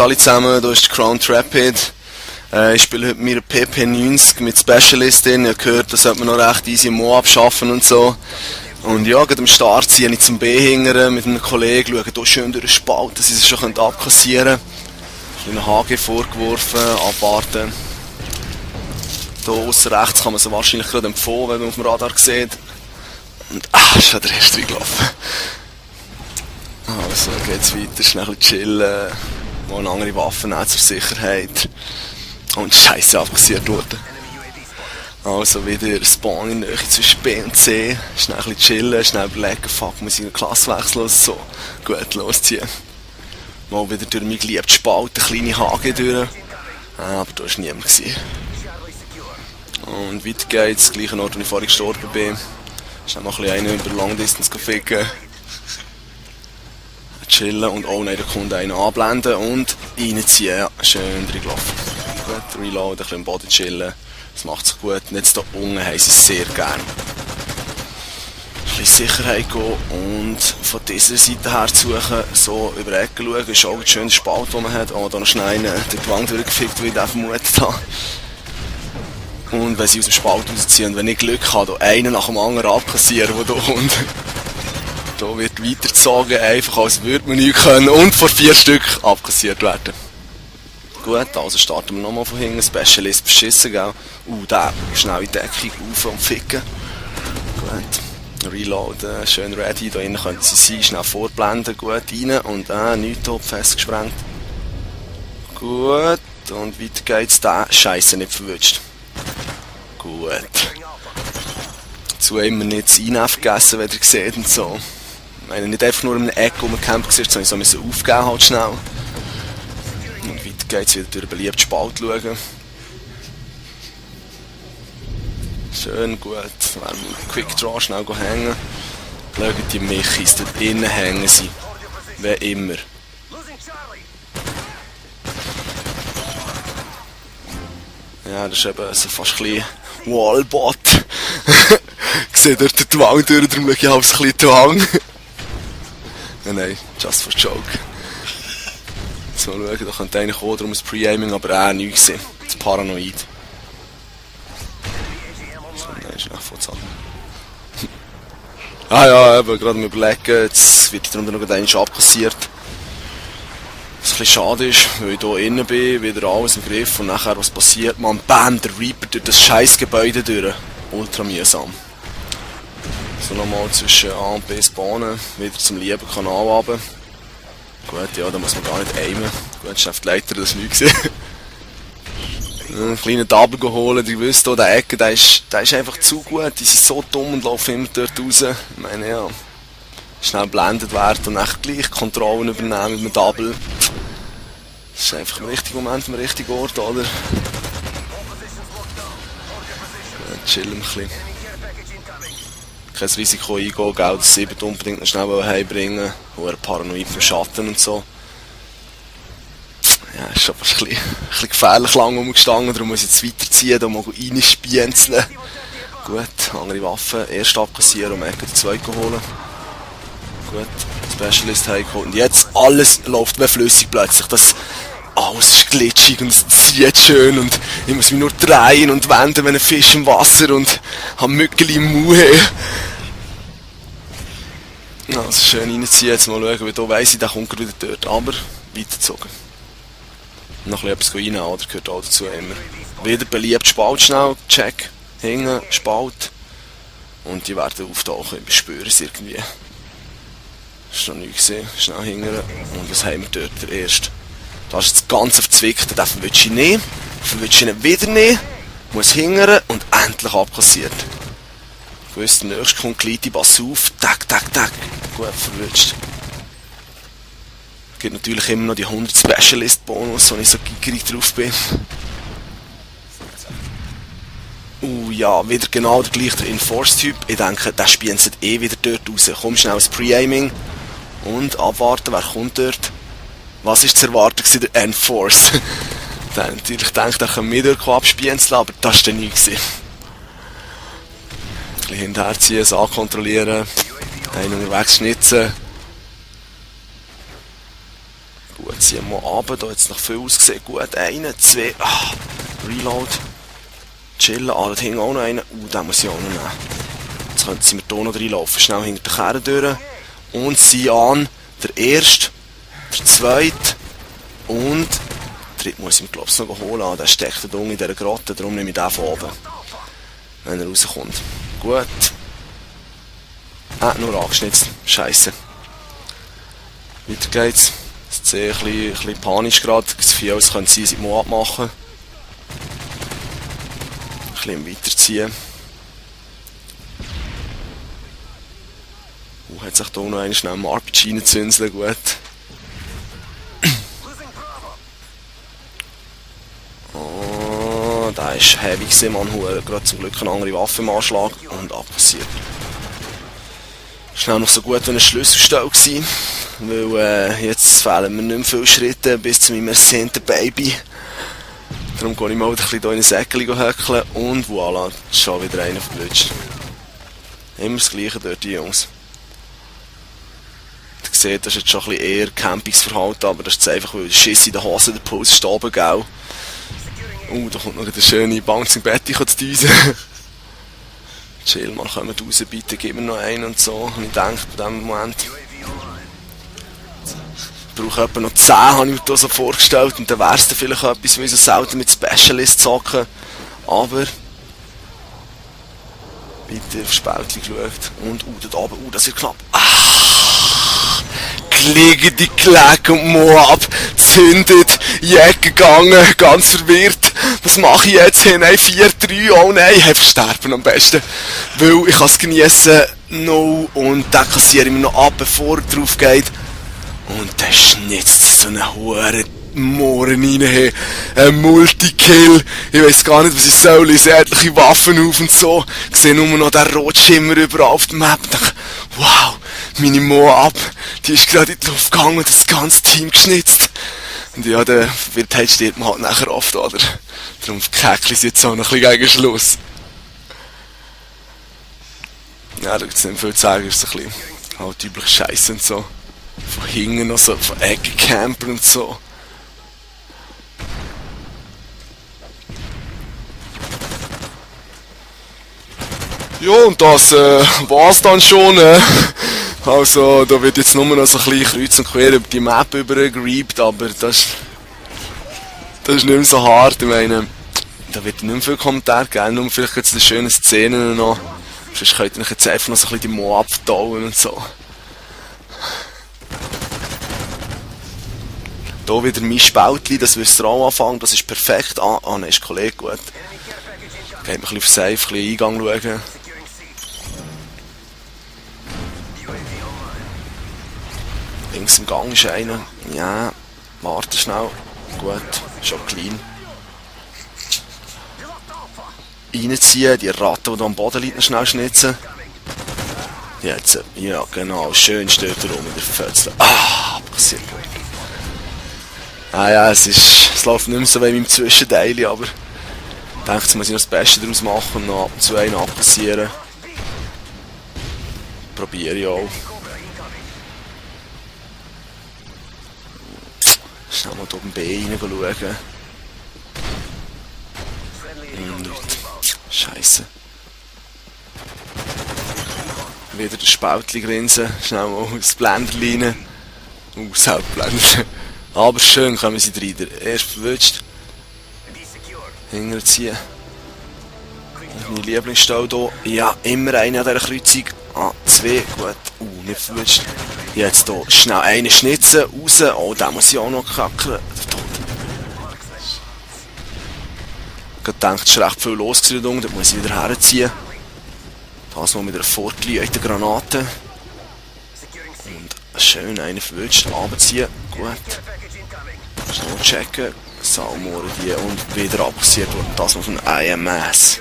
alle zusammen, hier ist der Crown Trapid. Ich spiele heute mit einer PP90 mit Specialist drin. Ich habe gehört, da sollte man noch recht easy Mo abschaffen und so. Und ja, gerade am Start ziehe ich zum B hingern mit einem Kollegen, schaue hier schön durch den Spalt, dass ich es schon abkassieren können. Einen HG vorgeworfen, abwarten. Hier aussen rechts kann man sie wahrscheinlich gerade empfohlen, wenn man auf dem Radar sieht. Und ist schon der erste gelaufen. Also geht's weiter, schnell ein bisschen chillen, mal eine andere Waffe nehmen zur Sicherheit. Und Scheiße abkassiert worden. Also wieder Spawn in Nähe zwischen B und C, schnell ein bisschen chillen, schnell überlegen, fuck, muss ich eine Klasse wechseln, so gut losziehen. Mal wieder durch mein geliebtes Spalt, eine kleine HG durch. Aber da war niemand. Und weiter geht's, gleichen Ort, wo ich vorhin gestorben bin. Schnell mal ein bisschen einen über Long Distance ficken. Chillen und oh nein, da kommt einer anblenden und reinziehen, ja, schön reingelaufen. Gut, reloaden, ein bisschen im Boden chillen, das macht sich gut. Und jetzt hier unten haben sie es sehr gerne. Ein bisschen Sicherheit gehen und von dieser Seite her zu suchen, so über die Ecke schauen, ist auch ein schöner Spalt, den man hat. Oh, da noch schnell einen durch die Wand durchgefickt, wie ich den vermutet habe. Und wenn sie aus dem Spalt rausziehen und wenn ich Glück habe, da einen nach dem anderen abkassieren, der hier kommt. Da wird weitergezogen, einfach als würde man nichts können und vor 4 Stück abkassiert werden. Gut, also starten wir nochmal von hinten. Specialist beschissen, gell? Der schnell in die Deckung rauf und ficken. Gut, reloaden, schön ready. Da innen können sie sein, schnell vorblenden, gut rein und nichts top festgesprengt. Gut, und weiter geht's. Der Scheiße nicht verwünscht. Gut. Dazu immer nicht das Einnehmen vergessen, wenn ihr seht und so. Ich meine, nicht einfach nur in einer Ecke, wo man gecampt war, sondern ich so aufgeben halt schnell. Und weiter geht's wieder durch den beliebten Spalt schauen. Schön, gut. Quick Draw, schnell hängen. Schaut die Michis, dort innen hängen sie. Wie immer. Ja, das ist eben so fast ein bisschen Wallbot. Ich sehe dort die Wang durch, darum schaue ich aufs ein bisschen die Wang. Nein, just for joke. So, schauen, da könnte einer kommen, darum ein Pre-Aiming, aber nichts gewesen. Das Paranoid. So, nein, ist nicht voll ja, eben, gerade am Überlegen, jetzt wird darunter noch einer abkassiert. Was ein bisschen schade ist, weil ich hier innen bin, wieder alles im Griff und nachher was passiert, man, bam, der Reaper durch das scheiß Gebäude durch. Ultra mühsam. So nochmal zwischen A und B spawnen, wieder zum lieben Kanal runter. Gut, ja, da muss man gar nicht aimen. Gut, Chef Leiter, das war nichts. Einen kleinen Double holen, ihr wisst hier, der Ecke, der ist einfach zu gut. Die sind so dumm und laufen immer dort raus. Ich meine, ja, schnell blendet werden und dann gleich Kontrollen übernehmen mit einem Double. Das ist einfach im richtigen Moment, am richtigen Ort, oder? Ja, chillen wir ein bisschen. Kein Risiko eingehen, gell, dass sie unbedingt noch schnell heimbringen wollen. Paranoid vom Schatten und so. Ja, ist schon fast ein bisschen gefährlich lang rumgestanden, darum muss ich jetzt weiterziehen, da mal reinspienzeln. Gut, andere Waffen, erst abkassieren und die zweite holen. Gut, Specialist heimgeholt. Und jetzt alles läuft wie flüssig plötzlich. Alles ist glitschig und es zieht schön und ich muss mich nur drehen und wenden, wenn ein Fisch im Wasser und habe Mückeli im Mund. Also schön reinziehen, jetzt mal schauen, weil hier weiss ich, der kommt wieder dort, aber weitergezogen. Noch etwas reinnehmen, oder? Gehört auch dazu immer. Wieder beliebt, Spalt schnell, check, hängen, Spalt. Und die werden auftauchen, wir spüren es irgendwie. Das ist noch nichts gesehen, schnell hingern. Und was haben wir dort? Der erste. Da ist jetzt ganz verzwickt, den verwünsche ich nicht. Verwünsche ich ihn wieder nicht. Muss hingern und endlich abkassiert. Ich wusste, der nächste kommt gleich die Bass auf. Tack, tack, tack. Gut verwünscht. Es gibt natürlich immer noch die 100 Specialist-Bonus, wo ich so gierig drauf bin. Ja, wieder genau der gleiche Enforce-Typ. Ich denke, der spielt wieder dort raus. Komm schnell ins Pre-Aiming. Und abwarten, wer kommt dort. Was war zu erwarten, der Enforce? Dann natürlich denkt, er kann mich dort abspienzeln, aber das war dann nichts. Ein bisschen hinterherziehen, es ankontrollieren, einen unterwegs schnitzen. Gut, Gut, ziehen wir runter. Da hat es noch viel ausgesehen. Gut, 1, 2. Reload. Chillen. Da hinten auch noch einen. Den muss ich auch noch nehmen. Jetzt könnten wir hier noch reinlaufen. Schnell hinter der Kerne durch. Und sie an. Der erste. Der zweite. Und der dritte muss ich mir, glaube ich, noch holen. Der steckt da unten in dieser Grotte. Darum nehme ich den von oben. Wenn er rauskommt. Gut. Nur angeschnitzt. Scheisse. Weiter geht's. Das sehe ich ein bisschen panisch gerade. Das Gefühl, es könnte sein, dass ich Moab machen. Ein bisschen weiterziehen. Hat sich hier noch einen schnell im RPG reingezünselt. Gut. Oh, der ist heavy gewesen, man. Gerade zum Glück eine andere Waffe im Anschlag und abpassiert. Schnell noch so gut wie ein Schlüsselstall gewesen. Weil jetzt fehlen mir nicht mehr viele Schritte bis zu meinem ersehnten Baby. Darum gehe ich mal ein bisschen hier in ein Säckchen häkeln und voilà, schon wieder einer verlutscht. Immer das Gleiche dort, die Jungs. Ihr seht, das ist jetzt schon ein bisschen eher Campingsverhalten, aber das ist jetzt einfach, weil der Schiss in der Hose, der Puls ist oben, gell? Da kommt noch eine schöne Bouncing Betty zu düsen. Chill, man, kommt raus, bitte, gib mir noch einen und so. Und ich denke, bei diesem Moment. Ich brauche etwa noch 10, habe ich mir da so vorgestellt. Und dann wäre es dann vielleicht etwas, weil ich so selten mit Specialists zocken. Aber. Bitte aufs Spältchen geschaut. Und, dort oben, das wird knapp. Liegen die Kläge und Moab zündet, Jäger gegangen, ganz verwirrt. Was mache ich jetzt? Hey, nein, 4-3, oh nein, einfach sterben am besten. Weil ich kann es geniessen, no, und dann kassiere ich mir noch ab, bevor er drauf geht. Und dann schnitzt so eine hohe Mohren rein, hey. Ein Multikill. Ich weiss gar nicht, was ich soll. Ich sehe etliche Waffen auf und so. Ich sehe nur noch den Rotschimmer überall auf der Map. Und denke, wow, meine Moab, die ist gerade in die Luft gegangen und das ganze Team geschnitzt. Und ja, der Verwirrtheit steht man halt nachher oft, oder? Darum käckle ich jetzt auch noch ein bisschen gegen Schluss. Ja, da gibt es nicht viel zu sagen. Ist so ein bisschen halt üblich Scheiße und so. Von hinten noch so, von Ecken campen und so. Ja, und das war's dann schon. Also, da wird jetzt nur noch so ein bisschen kreuz und quer über die Map übergereapt, aber das ist nicht mehr so hart. Ich meine, da wird nicht mehr viel Kommentar geben, nur vielleicht jetzt die schönen Szenen noch. Sonst könnt ihr euch jetzt einfach noch so ein bisschen die Moab verdauen und so. Hier wieder mein Spältchen, das wirst du auch anfangen, das ist perfekt. Nein, ist Kollege, gut. Geht mir ein bisschen auf Safe, ein bisschen Eingang schauen. Links im Gang ist einer. Ja, warte schnell. Gut, schon clean. Reinziehen, die Ratte, die da am Boden liegt, noch schnell schnitzen. Jetzt, ja genau, schön steht er rum in der Fötzle. Passiert gut. Ja, es läuft nicht mehr so wie in meinem Zwischenteil, aber ich denke, jetzt muss ich noch das Beste daraus machen und noch ab und zu einen abpassieren. Probiere ich auch. Schnell mal hier oben B reinschauen. Nichts. Scheisse. Wieder das Spältchen grinsen. Schnell mal das Blenderchen rein. Selbstblender. Aber schön kommen sie rein. Der erste verwünscht. Hinterziehen. Mein Lieblingsstall hier. Ja, immer einer an dieser Kreuzung. 2, gut. Nicht verwünscht. Jetzt hier schnell einen schnitzen, raus. Oh, den muss ich auch noch kacken. Ich dachte, es war recht viel los da unten. Das muss ich wieder herziehen. Das mal mit einer vorgeleiteten Granate. Und schön einen verwünscht. Runterziehen. Gut. Schnell checken. Salmoren die und wieder abpassiert worden. Das noch von IMS.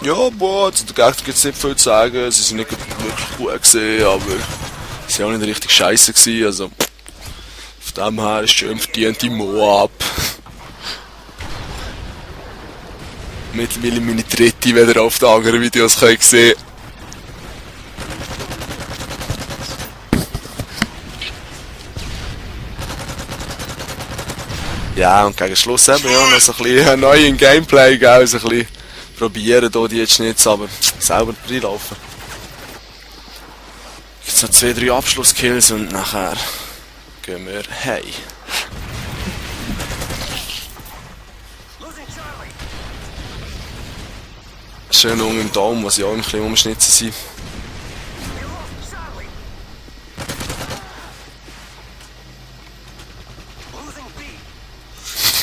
Ja, boah, zu den Gegnern gibt es nicht viel zu sagen. Sie sind nicht wirklich gut gesehen, aber sie waren auch nicht richtig scheiße gewesen. Also, von dem her ist schön verdient die Moab. Mittlerweile meine dritte, wenn ihr auf den anderen Videos könnt sehen. Ja, und gegen Schluss eben ja noch so ein bisschen neu im Gameplay, gell, so ein bisschen probieren hier die Schnitz, aber selber reinlaufen. Jetzt noch 2-3 Abschlusskills und nachher gehen wir hey. Schön unten im Dome, wo sie auch ein bisschen umschnitzen sind.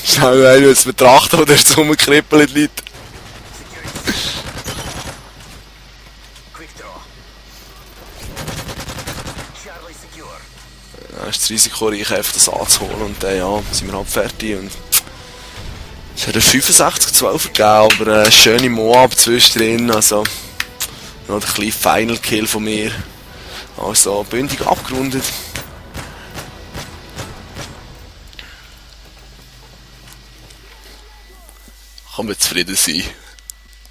Schau, wenn wir es betrachten, wo der jetzt rumgekrippelt liegt. Ja, ist das Risiko reich, einfach das anzuholen und dann ja, sind wir halt fertig. Und es hat einen 65-12 gegeben, aber eine schöne Moab zwischendrin, also noch ein kleiner Final Kill von mir. Also bündig abgerundet. Kann man zufrieden sein.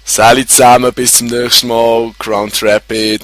Sally zusammen, bis zum nächsten Mal. Ground Rapid.